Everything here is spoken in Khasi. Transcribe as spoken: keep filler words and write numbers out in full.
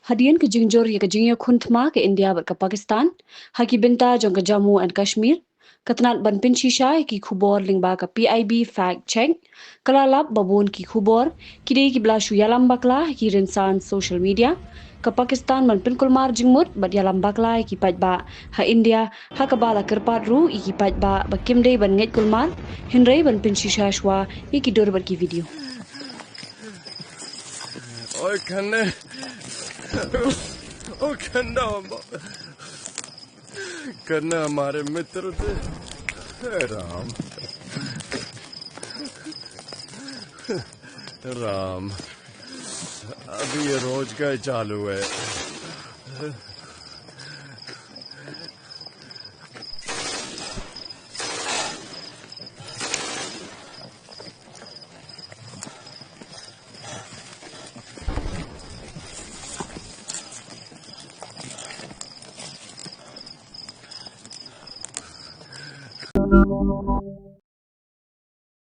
Hadien ka jingjur ïa ka jingïakhun thma ka India bad ka Pakistan ha ki bynta jong ka Jammu and Kashmir, ka tnat ban pynshisha ïa ki khubor lyngba ka P I B Fact Check ka la lap ba bun ki khubor ki dei kiba la shu ïalam bakla ha ki rynsan social media. Ka Pakistan ban pynkulmar jingmut bad ïalam bakla ïa ki paidbah ha India, ha kaba la kyrpad ruh ïa ki paidbah ba kim dei ban ngeit kulmar, hynrei ban pynshisha shuwa ïa ki dur bad ki video. ओए कन्ने, ओ कन्ने, कन्ने हमारे मित्र थे। हे राम, राम, अभी ये रोज का ही चालू है।